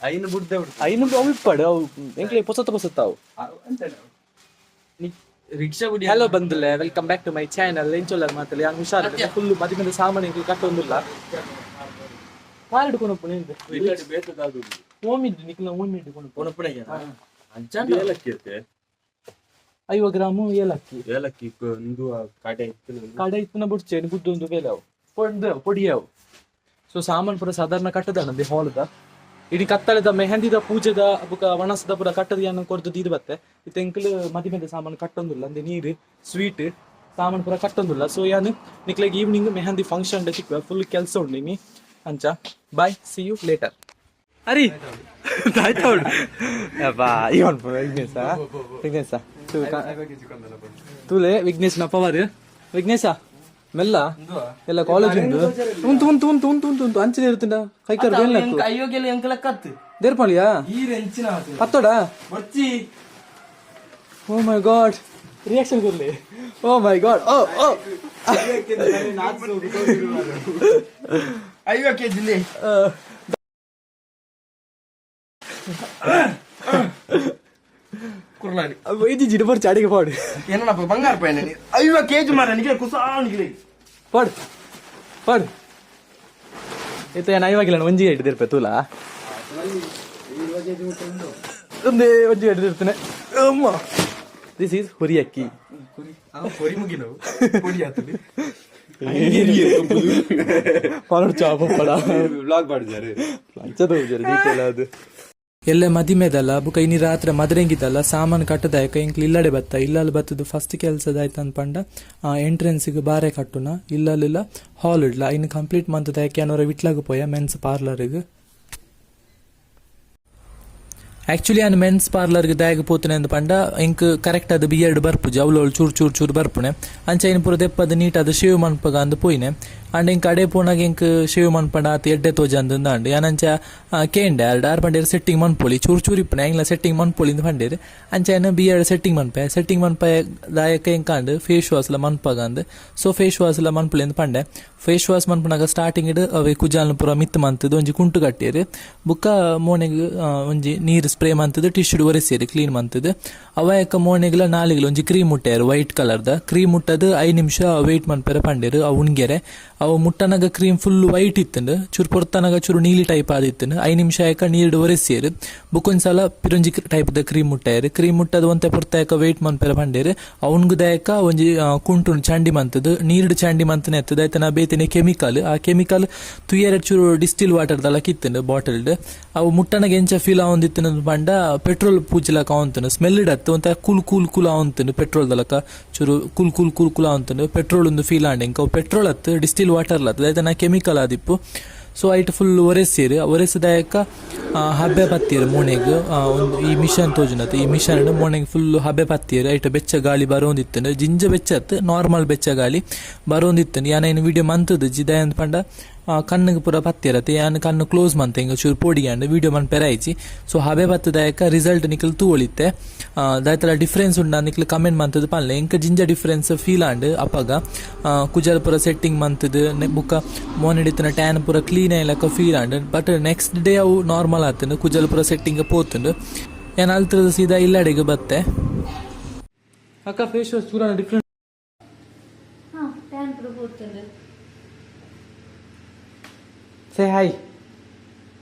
ಐನು ಬುಡ್ದೆ ಉಡ್ದು. ಐನು ಅವು ಇಪ್ಪಡು ಅವು ಎಂಕ್ಲೆ ಪೊಸತ್ತು ಪೊಸತ್ತು ಅವು. ರಿಕ್ಷಾ ಬುಡಿ. ಹಲೋ ಬಂದುಲೆ, welcome back to my channel. ಎಂಚೊಲ್ಲರ್ ಮಾತಲ್ಲ? ಯಾನ್ ಹುಷಾರ್. ಫುಲ್ ಮದಿಮೆದ ಸಾಮಾನು ಎಂಕ್ಲೆ ಕಟ್ಟೊಂದುಲ್ಲ. ಕಾರ್ ಹಿಡ್ಕೊಂಡು ಹೋಗ್ಪುನೆ. ಓಮಿದ್ದು ನಿಕ್ಲ ಓಮಿ ಹಿಡ್ಕೊಂಡು. ಏಲಕ್ಕಿ ಇತ್ತೆ. 50 ಗ್ರಾಮು ಏಲಕ್ಕಿ. ಏಲಕ್ಕಿ ಇಂದು ಕಡೆ ಇತ್ತು. ಕಡೆ ಇತ್ತನ ಬುಡ್ಚೆ ಗುದ್ದೊಂದು ಬೇಲೆ ಅವು ಪೊಂದು ಪೊಡಿ ಅವು. ಸೊ ಸಾಮಾನು ಪೂರ ಸಾಧಾರಣ ಕಟ್ಟದ ನಂದಿ ಹಾಲ್ದ ಇಡೀ ಕತ್ತಲೆದ ಮೆಹಂದಿದ ಪೂಜೆದ ಬುಕ ವಣಸದ ಪೂರ ಕಟ್ಟದ ಯಾನ ಕೊರ್ದು ದೀದ್ ಬತ್ತೆ. ಇತ್ತೆ ಎಂಕಲ್ ಮದಿಮೆದ ಸಾಮಾನು ಕಟ್ಟೊಂದುಲ್ಲ ಅಂದೆ ನೀರು ಸ್ವೀಟ್ ಸಾಮಾನು ಪೂರ ಕಟ್ಟೊಂದುಲ್ಲ. ಸೊ ಯಾನು ನಿಕ್ಲೆಗ್ ಈವ್ನಿಂಗ್ ಮೆಹಂದಿ ಫಂಕ್ಷನ್ ತಿಕ್ವ. ಫುಲ್ ಕೆಲಸ ಉಂಡು ನೀ ಅಂಚ. Bye, see you later. ಅರಿ ಆಯ್ತಾ ಅಬ್ಬಾ ಇವನ್ ವಿಘ್ನೇಶ ವಿಘ್ನೇಶ ತೂಲೆ ವಿಘ್ನೇಶ್ನ ಪವರ್. ವಿಘ್ನೇಶ ಮೆಲ್ಲ ಎಲ್ಲ ಕಾಲೇಜ್ ಉಂಡು. ಉಂತು ಉಂತು ಉಂತು ಉಂತು ಉಂತು ಉಂತು ಅಂಚಿನ ಇರುತ್ತಂಡ ಕೈಕಾರ್ ಬೇಲ್. ಅಯ್ಯೋಗೆಲ್ಲ ಎಂಕಲ ಕತ್ತು. ದೇರ್ಪಾಳಿಯಾ. ಈ ರೆಂಚಿನ. ಪತ್ತೋಡ. ಬರ್ಚಿ. ಓ ಮೈ ಗಾಡ್, ರಿಯಾಕ್ಷನ್ ಕೊರ್ಲಿ. ಓ ಮೈ ಗಾಡ್, ಓ ಓ. 50 ಕೆಜಿ. ಕುರ್ಲಾಡಿ. ಇಜ್ಜಿ ಬರ್ಚಿ ಅಡಿಗೆ ಪಾಡು. ಏನಪ್ಪ ಬಂಗಾರ ಪೈನ 50 ಕೆಜಿ ಮಾರ ನಿಖಿಲ ಕುಸಾ ನಿಖಿಲ. ಪಾಡು ಪಾಡು. ಇತ್ತ ಏನು ಐವಾಗಿಲ್ಲ ಒಂಜಿ ಹಿಡಿದಿರ್ಪೆ ತೂಲ. ಒಂದೇ ಒಂಜಿ ಹಿಡಿದಿರ್ತೇನೆ ಅಮ್ಮ. This is ಹುರಿ ಅಕ್ಕಿ. ಹೊರಿ ಮುಗಿನವು ಪೊಡಿ ಆತದೆ. ಪಾಡು ಚಾಪ ಪಡ. ಬ್ಲಾಗ್ ಮಾಡಿದ್ದಾರೆ. ಅಂಚದ ಡೀಟೇಲ್ ಅದು ಎಲ್ಲ ಮದಿಮೆದಲ್ಲ. ಬುಕ ಇನಿ ರಾತ್ರಿ ಮದ್ರೆಂಗಿದಲ್ಲ ಸಾಮಾನು ಕಟ್ಟದಾಯಕ ಎಂಕ್ಲು ಇಲ್ಲಡೆ ಬತ್ತ. ಇಲ್ಲಲ್ಲಿ ಬತ್ತದು ಫಸ್ಟ್ ಕೆಲಸದಾಯ್ತು ಅನ್ಪಂಡ ಎಂಟ್ರೆನ್ಸಿಗೆ ಬಾರೆ ಕಟ್ಟುನ ಇಲ್ಲಲ್ಲಿಲ್ಲ ಹಾಲ್ ಇಡ್ಲ. ಇನ್ನು ಕಂಪ್ಲೀಟ್ ಮಂತದಾಯಕ ಏನೋರ ವಿಟ್ಲಾಗ ಪೋಯ ಮೆನ್ಸ್ ಪಾರ್ಲರ್ಗೆ. ಆಕ್ಚುಲಿ ನಾನು ಮೆನ್ಸ್ ಪಾರ್ಲರ್ಗೆ ದಾಯಗ ಪೋತುನೆ ಅಂದ್ ಪಂಡ ಎಂಕ್ ಕರೆಕ್ಟ್ ಅದು ಬಿಯರ್ಡ್ ಬರ್ಪುಜಿ. ಅವ್ಲು ಚೂರು ಚೂರು ಚೂರು ಬರ್ಪುನೆ. ಅಂಚ ಐನ್ ಪೂರ ದೆಪ್ಪದ ನೀಟ್ ಅದು ಶೇವ್ ಮನ್ಪಗ ಅಂದ್ ಪೋಯಿನೆ. ಅಂಡ್ ಎಂಕ್ ಅಡೆ ಪೋನಾಗ ಎಂಕ್ ಶೇವ್ ಮನ್ಪಂಡ ಆತ ಎಡ್ಡೆ ತೋಜ ಅಂದ್ ಅಂಡ್ ಯಾನಂಚ ಕೇಂಡೆ ಆರ್ಡ್. ಆರ್ ಪಂಡೇರ್ ಸೆಟ್ಟಿಂಗ್ ಮನ್ಪೊಲಿ, ಚೂರು ಚೂರು ಇಪ್ಪುನೆ ಎಂಗ್ಲ ಸೆಟ್ಟಿಂಗ್ ಮನ್ಪೊಲಿ ಅಂದ್ ಪಂಡೇರ್. ಅಂಚ ಐನ್ ಬಿಯರ್ಡ್ ಸೆಟ್ಟಿಂಗ್ ಮನ್ಪೆ. ಸೆಟ್ಟಿಂಗ್ ಮನ್ಪೆ ದಾಯಕ ಎಂಕಾಂಡ್ ಫೇಸ್ ವಾಸ್ ಲ ಮನ್ಪಗ ಅಂದ್. ಸೊ ಫೇಸ್ ವಾಸ್ ಲ ಮನ್ಪೊಲಿ ಅಂದ್ ಪಂಡೆ. ಫೇಸ್ ವಾಸ್ ಮನ್ಪುನಾಗ ಸ್ಟಾರ್ಟಿಂಗ್ ಅವೇ ಕುಜಾಲ್ನ ಪೂರ ಮಿತ್ತ್ ಮಂತುದು ಒಂಜಿ ಕುಂಟು ಕಟ್ಟಿಯೆರ್. ಬುಕ್ಕ ಮೋನೆಗ್ ಒಂಜಿ ನೀರು ಸ್ಪ್ರೇ ಮಂತುದು ಟಿಶ್ಯೂ ಒರೆಸಿಯೆರ್, ಕ್ಲೀನ್ ಮಂತುದು. ಅವಯಕ ಮೋನೆಗ್ಲ ನಾಲಿಗ್ಲ ಒಂಜಿ ಕ್ರೀಮ್ ಮುಟ್ಟಾಯೆರ್. ವೈಟ್ ಕಲರ್ ದ ಕ್ರೀಮ್ ಮುಟ್ಟದು 5 ನಿಮಿಷ ವೇಟ್ ಮನ್ಪೆರೆ ಪಂಡೆರ್ ಅವು ಉಣ್ಗೆರೆ. ಅವು ಮುಟ್ಟನಗ ಕ್ರೀಮ್ ಫುಲ್ ವೈಟ್ ಇತ್ತುಂಡು. ಚೂರು ಪೊರ್ತನಗ ಚೂರು ನೀಲಿ ಟೈಪ್ ಆದಿತ್ತುಂಡು. 5 ನಿಮಿಷ ಆಯಕ ನೀರ್ಡ್ ಒರೆಸಿಯೆರ್. ಬುಕ್ಕೊಂಜಿ ಸಲ ಪಿರೊಂಜಿ ಟೈಪ್ ದ ಕ್ರೀಮ್ ಮುಟ್ಟಾಯೆರ್. ಕ್ರೀಮ್ ಮುಟ್ಟದು ಒಂತೆ ಪೊರ್ತಾಯಕ ವೇಟ್ ಮನ್ಪೆರೆ ಪಂಡೆರ್. ಉಣ್ಗುದಾಯಕ ಒಂಜಿ ಕುಂಟುನು ಚಂಡಿ ಮಂತುದು ನೀರ್ಡ್ ಚಂಡಿ ಮಂತನೆ ಎತ್ತದ ಐತನ ಬೇತೆನೆ ಕೆಮಿಕಲ್. ಆ ಕೆಮಿಕಲ್ ತುಯೆರೆ ಚೂರು ಡಿಸ್ಟಿಲ್ ವಾಟರ್ ದಲಕ ಇತ್ತುಂಡು ಬಾಟಲ್ಡ್. ಅವು ಮುಟ್ಟನಗ ಎಂಚ ಫೀಲ್ ಆವೊಂದಿತ್ತುಂಡು ಪಂಡ ಪೆಟ್ರೋಲ್ ಪೂಜಿಲಕ ಆವೊಂತುಂಡು. ಸ್ಮೆಲ್ ಇಡತ್ತು ಒಂತೆ ಕೂಲ್ ಕೂಲ್ ಕೂಲ್ ಆವೊಂತುಂಡು. ಪೆಟ್ರೋಲ್ ದಲಕ ಚೂರು ಕೂಲ್ ಕೂಲ್ ಕೂಲ್ ಕೂಲ್ ಆವೊಂತುಂಡು. ಪೆಟ್ರೋಲ್ ಒಂದು ಫೀಲ್ ಆಂಡ್ ಎಂಕ್. ಅವು ಪೆಟ್ರೋಲ್ ಅತ್ತು, ಡಿಸ್ಟಿಲ್ ವಾಟರ್ ಲತ್ತು ಐತನ ಕೆಮಿಕಲ್ ಆದಿಪ್ಪು. So it full ಒರೆಸಿರ್. ಒರೆಸಿದಾಯಕ ಹಬ್ಬೆ ಪತ್ತಿಯರ್ ಮೋನೆಗ್. ಒಂದು ಈ ಮಿಷನ್ ತೋಜುನತ್. ಈ ಮಿಷನ್ ಮೋನೆಗ್ ಫುಲ್ ಹಬ್ಬೆ ಪತ್ತಿಯರ್. ಐಟ್ ಬೆಚ್ಚ ಗಾಳಿ ಬರೋಂದಿತ್ತುಂಡು. ಜಿಂಜ ಬೆಚ್ಚ ಅತ್ತು, ನಾರ್ಮಲ್ ಬೆಚ್ಚ ಗಾಳಿ ಬರೋಂದಿತ್ತುಂಡು. ಯಾನ್ ಐನ್ ವಿಡಿಯೋ ಮಂತುದು ದಾಯೆ ಪಂಡ ಕಣ್ಣಿಗೆ ಪೂರ ಪತ್ತಿರತ್ತೆ. ಯಾನ್ ಕಣ್ಣು ಕ್ಲೋಸ್ ಮಂತೆ ಹಿಂಗ ಚೂರು ಪೋಡಿಗೆ ಆಂಡ್ ವಿಡಿಯೋ ಮನ್ಪೆರೆ ಆಯ್ಚಿ. ಸೊ ಹಬೆ ಪತ್ತದಾಯಕ ರಿಸಲ್ಟ್ ನಿಕಲ್ ತೂವೊಳಿತ್ತೆ. ದಾಯ್ತಲ ಡಿಫ್ರೆನ್ಸ್ ಉಂಡ ನಿಕ್ಲ್ ಕಮೆಂಟ್ ಮಂತುದು ಪನ್ಲೆ. ಎಂಕ್ ಜಿಂಜ ಡಿಫ್ರೆನ್ಸ್ ಫೀಲ್ ಆಂಡ್ ಅಪಗ. ಕುಜಲ್ ಪೂರ ಸೆಟ್ಟಿಂಗ್ ಮಂತುದು ಬುಕ್ಕ ಮೋನೆಡಿತ್ತಿನ ಟ್ಯಾನ್ ಪೂರ ಕ್ಲೀನ್ ಆಯ್ಲಕ ಫೀಲ್ ಆಂಡ್. ಬಟ್ ನೆಕ್ಸ್ಟ್ ಡೇ ಅವು ನಾರ್ಮಲ್ ಆತುಂಡು. ಕುಜಲ್ ಪೂರ ಸೆಟ್ಟಿಂಗ್ ಪೋತುಂಡು. ಯಾನ್ ಅಲ್ತದ ಸೀದಾ ಇಲ್ಲಡೆಗ್ ಬತ್ತೆ. ಅಕ್ಕ, ಫೇಸ್ ವಾಶ್ ಚೂರ ಡಿಫ್ರೆಂಟ್. ಹಾ, ಟ್ಯಾನ್ ಪೂರ ಪೋತುಂಡು. Say hi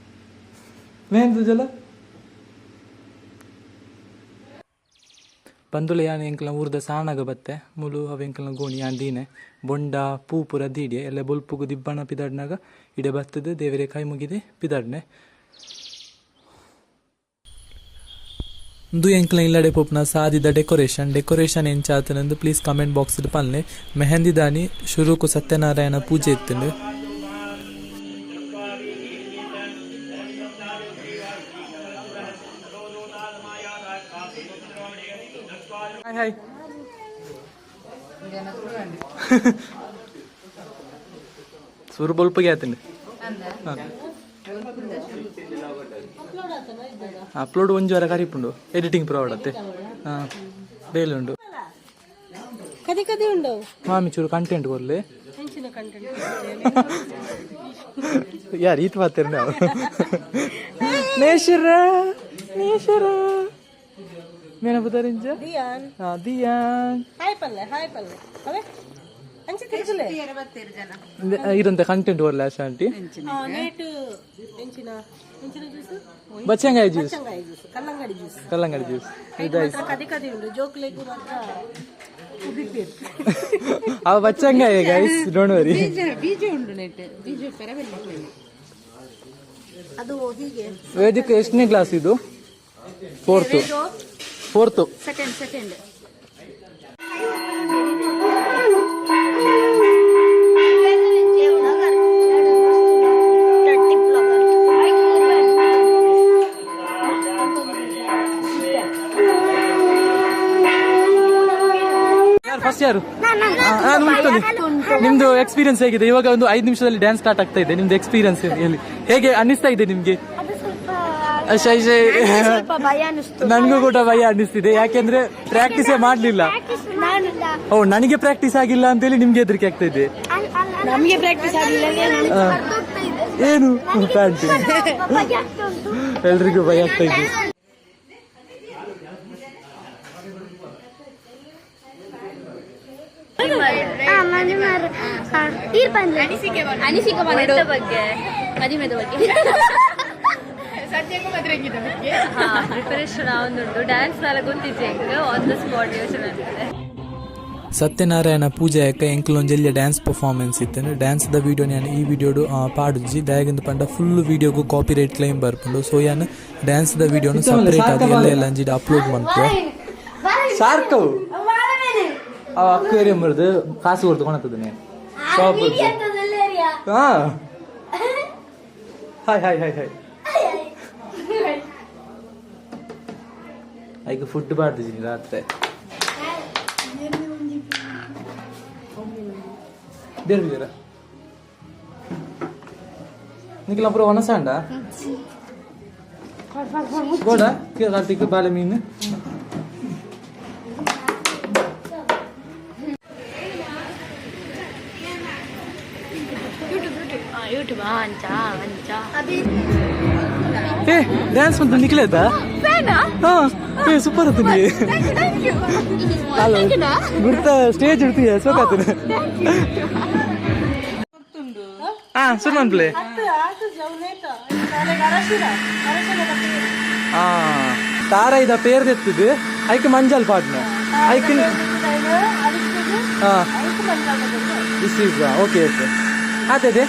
main ತುಜಲ ಬಂದುಲ. ಯಾನ್ ಎಂಕ್ಲ ಊರ್ದ ಸಾಣಗ ಬತ್ತೆ. ಮುಲು ಅವು ಎಂಕ್ಲನ ಗೋಣಿ. ಯಾನ್ ದೀನೆ ಬೊಂಡ ಪೂ ಪೂರ ದೀಡಿಯೆ. ಎಲ್ಲ ಬೊಲ್ಪುಗು ದಿಬ್ಬಣ ಪಿದಾಡ್ನಾಗ ಇಡೆ ಬತ್ತದು ದೇವರೆ ಕೈ ಮುಗಿದೆ ಪಿದಾಡ್ನೆ. ಉಂದು ಎಂಕ್ಲ ಇಲ್ಲಡೆ ಪೋಪುನ ಸಾದಿದ ಡೆಕೋರೇಷನ್. ಡೆಕೋರೇಷನ್ ಎಂಚ ಆತುಂಡು ಪ್ಲೀಸ್ ಕಮೆಂಟ್ ಬಾಕ್ಸ್ ಪನ್ಲೆ. ಮೆಹಂದಿ ದಾನಿ ಶುರುಕು ಸತ್ಯನಾರಾಯಣ ಪೂಜೆ ಇತ್ತುಂಡು. ಹಾಯ್ ಹಾಯ್ ಸುರು ಬೊಲ್ಪುಗೆ ಆತುಂಡು. ಅಪ್ಲೋಡ್ ಒಂಜಿ ವಾರ ಕರಿಪುಂಡು. ಎಡಿಟಿಂಗ್ ಪ್ರೊವಡತ್ತೆ. ಹಾಂ, ಬೇಲೆ ಉಂಡು. ಕದಿ ಕದಿ ಉಂಡು. ಮಾಮಿ ಚೂರು ಕಂಟೆಂಟ್ ಕೊರ್ಲೆ. ಎಂಚಿನ? ಯಾರು ಈತ ಮಾತಾರ ನಾವು ನೇಶರ ನೇಶರ ಮೇನ ಬುದಾರಿಂಜ ದಿಯಾನ್. ಹಾ ದಿಯಾನ್. ಹಾಯ್ ಪಲ್ಲೆ, ಹಾಯ್ ಪಲ್ಲೆ, ಅವೇ ಅಂಚೆ ತಿರುಗುಲೆ. ಇರಂತೆ ಕಂಟೆಂಟ್ ಓರ್ಲ ಆಂಟಿ. ನೇಟು ಎಂಚಿನ ಎಂಚಿನ ಜ್ಯೂಸ್? ಬಚ್ಚಂಗಾಯಿ ಜ್ಯೂಸ್. ಬಚ್ಚಂಗಾಯಿ ಜ್ಯೂಸ್, ಕಲ್ಲಂಗಡಿ ಜ್ಯೂಸ್. ಕಲ್ಲಂಗಡಿ ಜ್ಯೂಸ್. ಮಾತ್ರ ಕದಿ ಕದಿ ಉಂಡು, ಜೋಕ್ಲೆಗು ಮಾತ್ರ ಉಬಿಪೇರು. ಅವ ಬಚ್ಚಂಗಾಯಿ ಗೈಸ್, don't worry. ಬೀಜ ಉಂಡು ನೆಟ್ ಬೀಜ ಪೆರವೆಲ್ಲ. ಅದು ಹೀಗೆ. ವೇದಿಕೆ ಎಷ್ಟನೇ ಕ್ಲಾಸ್ ಇದು? Fourth, fourth. Second, second. ಯಾರು ಫಸ್ಟ್? ಯಾರು? ಆ, ನಿಮ್ದು ನಿಮ್ದು ಎಕ್ಸ್ಪೀರಿಯನ್ಸ್ ಹೇಗಿದೆ? ಇವಾಗ ಒಂದು 5 ನಿಮಿಷದಲ್ಲಿ ಡ್ಯಾನ್ಸ್ ಸ್ಟಾರ್ಟ್ ಆಗ್ತಾ ಇದೆ. ನಿಮ್ದು ಎಕ್ಸ್ಪೀರಿಯನ್ಸ್ ಹೇಳಿ, ಹೇಗೆ ಅನ್ನಿಸ್ತಾ ಇದೆ ನಿಮ್ಗೆ? ಅದು ಸ್ವಲ್ಪ ಶೈ ಶೈ. ಸ್ವಲ್ಪ ಭಯ ಅನಿಸ್ತು. ನನ್ಗೂ ಕೂಡ ಭಯ ಅನ್ನಿಸ್ತಿದೆ, ಯಾಕೆಂದ್ರೆ ಪ್ರಾಕ್ಟೀಸೇ ಮಾಡ್ಲಿಲ್ಲ. ಪ್ರಾಕ್ಟೀಸ್ ಮಾಡಿಲ್ಲ. ಓ, ನನಗೆ ಪ್ರಾಕ್ಟೀಸ್ ಆಗಿಲ್ಲ ಅಂತೇಳಿ ನಿಮ್ಗೆ ಹೆದರಿಕೆ ಆಗ್ತಾ ಇದೆ. ನಮಗೆ ಪ್ರಾಕ್ಟೀಸ್ ಆಗಿಲ್ಲ. ಏನು ಪ್ಯಾಂಟ್. ಭಯ ಆಗ್ತಾ ಉಂಟು. ಎಲ್ರಿಗೂ ಭಯ ಆಗ್ತಾ ಇದೆ. ಅನಿಸಿಕೆ ಎಂತ ಬಗ್ಗೆ? ಮದಿಮೆದ ಬಗ್ಗೆ. ಪ್ರಿಪರೇಷನ್ ಒಂದುಂಟು. ಡ್ಯಾನ್ಸ್ ಎಲ್ಲ ಗೊತ್ತಿದೆ, ಆನ್ the spot ಯೋಚನೆ ಆಗ್ತದೆ. ಸತ್ಯನಾರಾಯಣ ಪೂಜೆ ಯಾಕ ಎಂಕ್ಲೊಂಜೆಲ್ಲಿಯ ಡ್ಯಾನ್ಸ್ ಪರ್ಫಾರ್ಮೆನ್ಸ್ ಇತ್ತೇನೆ. ಡ್ಯಾನ್ಸ್ the video ನಾನು ಈ ವಿಡಿಯೋಡು ಪಾಡುಜಿ. ದಾಯಗಿಂದ ಪಂಡ ಫುಲ್ ವಿಡಿಯೋಗು ಕಾಪಿ ರೈಟ್ ಕ್ಲೈಮ್ ಬರ್ಪುಂಡು. ಸೊ ಯಾನ್ ಡ್ಯಾನ್ಸ್ the ವಿಡಿಯೋನು ಸಪರೇಟ್ ಆದ್ ಎಲ್ಲ ಎಲ್ಲ ಅಂಜಿಡ್ ಅಪ್ಲೋಡ್ ಮನ್ಪುವೆ. ಶಾರ್ಕ್ ಅವು ಅವು ಅಕ್ವೇರಿಯಂ ಬರ್ದು ಕಾಸು ಕೊಡ್ತು ಕೊಣತದ ಶಾಪ್. ಹಾ, ಹಾಯ್ ಹಾಯ್ ಹಾಯ್ ಹಾಯ್. ಐಕ್ ಫುಡ್ ಬಾಡ್ದಿದ್ದೀನಿ ರಾತ್ರಿ. ದೇವ್ರ ನಿಖಿಲ ಪೂರ ಒಣಸಾಂಡ ಗೋಡ ಕಾರ್ತಿಕ್ ಬಾಲೆ ಮೀನು. ಯೂಟ್ಯೂಬ್ ಅಂಚ ಅಂಚ. ಏ, ಡ್ಯಾನ್ಸ್ ಬಂತು ನಿಖಿಲೇದ. ಹಾ, ಏ ಸೂಪರ್ ಆತು. ನೀ ಅಲ್ಲ ಗುರ್ತ ಸ್ಟೇಜ್ ಇಡ್ತೀಯ, ಸೋಕಾತನ. ಹಾ, ಸುಮ್ಮನ್ ಪ್ಲೇ. ಅದು ಆತು ಜೌನೇತ ನಾಳೆಗೆ ಅರಶಿನ ಅರಶಿನ ಪೇರು. ಹಾ, ತಾರ ಇದ ಪೇರ್ ದೆತ್ತದು ಐಕ್ ಮಂಜಲ್ ಪಾಡ್ನ ಐಕ್. ಅದಕ್ಕೆ ಹಾ. ಐಕು ಮಂಜಾಲ. This is okay okay ಆತದೆ.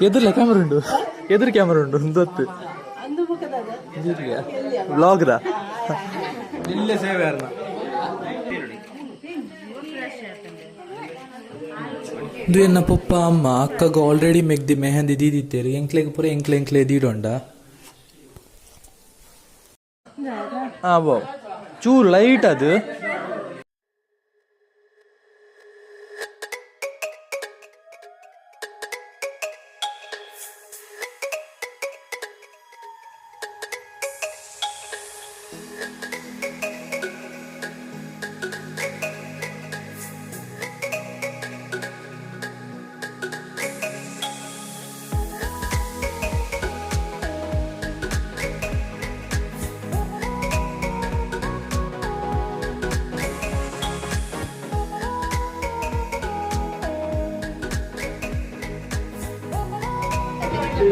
ಎದುರ್ಲ ಕ್ಯಾಮರಾ ಉಂಟು, ಎದುರು ಕ್ಯಾಮರಾ ಉಂಟು. ಒಂದು ಹೊತ್ತು ವ್ಲಾಗ್ the. ಇಲ್ಲೇ ಸೇವೆ ಯಾರನ್ನ. ಇದು ಎನ್ನ ಪಪ್ಪ ಅಮ್ಮ. ಅಕ್ಕಗ ಆಲ್ರೆಡಿ ಮೆಗ್ದಿ ಮೆಹಂದಿ ದೀದಿತ್ತೇರು. ಎಂಕ್ಲೆಗ್ ಪೂರ ಎಂಕ್ಲೆ ಎಂಕ್ಲೆ ದೀಡೊಂಡ. ಹಾ ಬೋ, ಚೂರು ಲೈಟ್ ಅದು.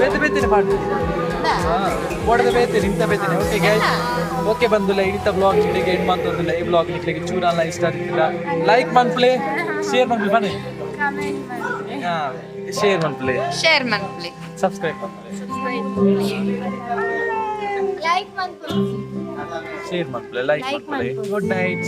ಬೇತೆ ಬೇತೆನೆ ಪಾಡ್ ಓಡದ ಬೇತೆ ಇಂತ ಬೇತೆನೆ. ಓಕೆ ಗೈಸ್, ಓಕೆ ಬಂದುಲ್ಲ. ಇಡಿತ ಬ್ಲಾಗ್ ಇಡಿಗೆ ಎಂಡ್ ಮಂತೊಂದುಲ್ಲ. ಈ ಬ್ಲಾಗ್ ನಿಕ್ಲೆಗ್ ಚೂರಲ್ಲ ಇಷ್ಟ ಆದಿತ್ತಿಲ್ಲ, ಲೈಕ್ ಮನ್ಪ್ಲೆ, ಶೇರ್ ಮನ್ಪ್ಲೆ ಬನ್ನಿ. ಹಾ, ಶೇರ್ ಮನ್ಪ್ಲೆ. ಶೇರ್ ಮನ್ಪ್ಲೆ. ಸಬ್ಸ್ಕ್ರೈಬ್ ಮನ್ಪ್ಲೆ. ಲೈಕ್ ಮನ್ಪು. ಶೇರ್ ಮನ್ಪ್ಲೆ, ಲೈಕ್ ಮನ್ಪ್ಲೆ. Good night.